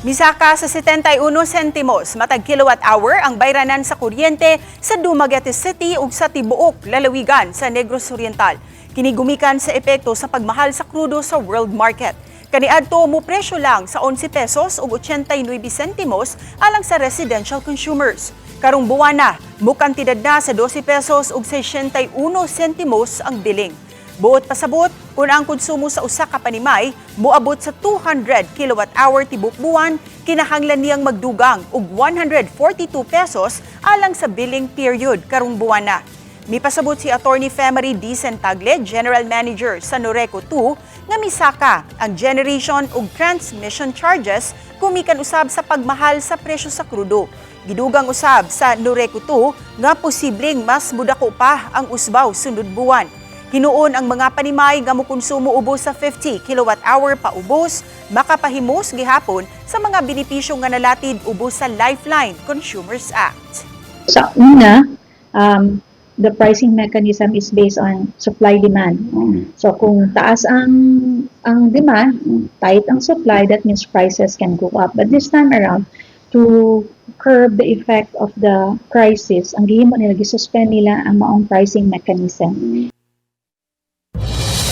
Misaka sa 71 sentimos matag kilowatt hour ang bayranan sa kuryente sa Dumaguete City ug sa tibuok lalawigan sa Negros Oriental. Kini gumikan sa epekto sa pagmahal sa krudo sa world market. Kaniadto mo presyo lang sa 11 pesos ug 89 sentimos alang sa residential consumers. Karong buwana, mukantidad na sa 12 pesos ug 61 sentimos ang billing. Buot pasabot, kung ang konsumo sa usa ka panimay moabot sa 200 kilowatt hour tibok buwan, kinahanglan niyang magdugang og 142 pesos alang sa billing period karong buwan na. Mipasabot si Attorney Femery D. Sentagle, General Manager sa Noreco 2, nga misaka ang generation ug transmission charges gumikan usab sa pagmahal sa presyo sa krudo. Gidugang usab sa Noreco 2 nga posibleng mas mudako pa ang usbaw sunod buwan. Hinuon ang mga panimay nga mokonsumo ubos sa 50 kilowatt hour paubos, makapahimos gihapon sa mga benepisyo nga nalatid ubos sa Lifeline Consumers Act. Sa una, the pricing mechanism is based on supply demand. So kung taas ang demand, tight ang supply, that means prices can go up. But this time around, to curb the effect of the crisis, ang gihimo nila, gisuspend nila ang maong pricing mechanism.